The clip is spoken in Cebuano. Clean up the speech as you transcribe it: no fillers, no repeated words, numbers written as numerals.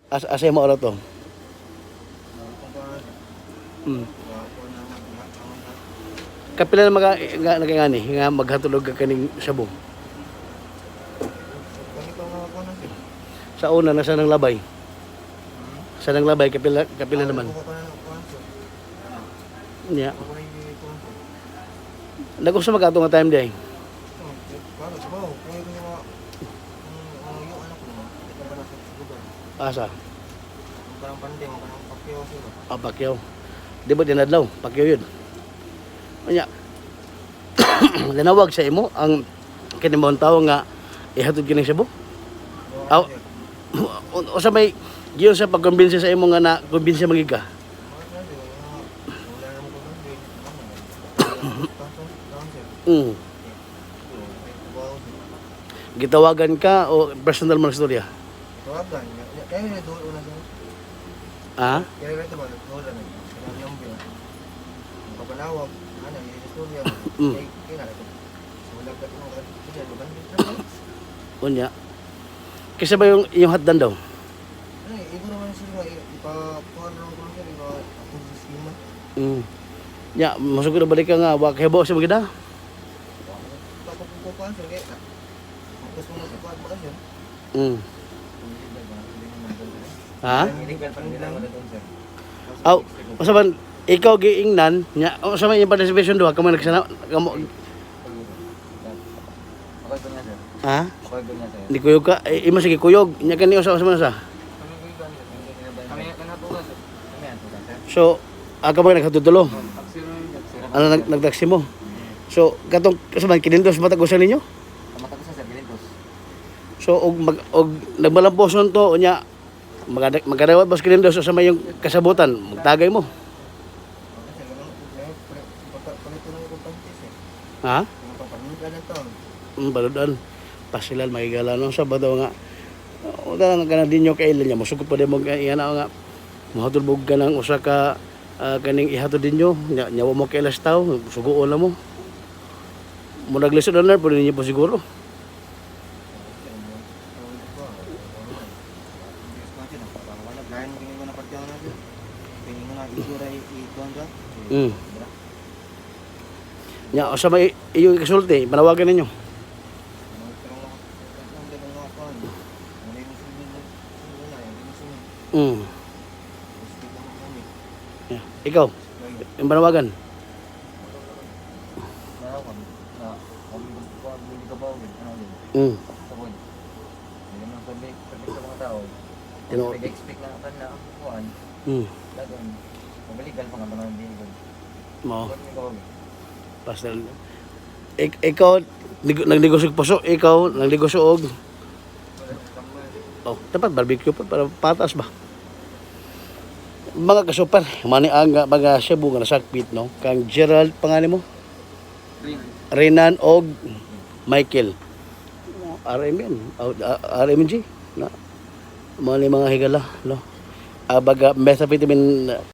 Asa mo to? Kapila na mga nga nagangani nga maghatulog ka kaning sabo? Sa una nasa nang labay. Sa nang labay kapila kapila naman. Yeah. Nag-usa magato nga time day. Asa? Ah, Pacquiao. Di ba dinadlaw? Pacquiao yun. Unya, linawag sa imo ang kinimong tao nga ihatod kining Cebu? Aw, o sa may giyon sa pagkumbinsi sa imo nga na kumbinsi magig ka? Gitawagan ka o personal man ang istorya? Tawagan. Kaya na doon una sa Ha? Kaya ito ba doon na nag yung bill. Papanawag, ano, yung istorya. Kaya kaya na ito. Wala ka mo ka siya lugan. Unya. Kasi ba yung hatdan daw? Ano, igo naman sila ipa kuan lang ko sir, ipa ako sa schema. Ya, masugod na balik ka nga wa kay sa magida. Pa ko kuan sir kaya. Gusto mo sa kuan mo sir. Ha? Sir. Aw, usa man ikaw giingnan nya usa man iyang participation duha kamo nagsana kamo Ako niya, sir. Ha? Ako niya, sir. Ni kuyog ka eh, imo sige kuyog nya kani usa usa man sa. Kami kanatugan, sir. Kami antugan, sir. So, aga ba nagkatutulo? Taxi ro. Ano nagtaksi mo? So, katong usa man kinindos matag usa ninyo? Kamatag sa sir, gilintos. So og mag og nagmalamposon to unya magadawat bas kinindos usa may yung kasabutan, magtagay mo. Sir, ganun, palito ng kumpante sir. Ha? Yung papanunod lang taon. Baludan. Pasilan makigala no sa badaw nga. Wala nga kana dinyo kailan niya mosugod pa din mo iyan nga. Mohatulbog ka ng usa ka kaning ihatod ninyo nya, nya wa mo kailas taw suguon na mo. Mo naglisod na po ninyo po siguro. Nya usa may iyong ikasulti, panawagan ninyo. Yeah. Ikaw, yung panawagan. Tino- Expect na kan na kuan. Dagon. Mabalikan pa nga mga hindi ko. Mo. Kuan ni ka Pastor. Ikaw nagnegosyo og puso, ikaw nagnegosyo og oh, dapat barbecue pa para patas ba. Mga kasupar, mani ang mga Cebu nga nasakpit no. Kang Gerald pangani mo? Renan og Michael. RMN, oh, RMG na. Mga ni mga higala no. Baga methamphetamine.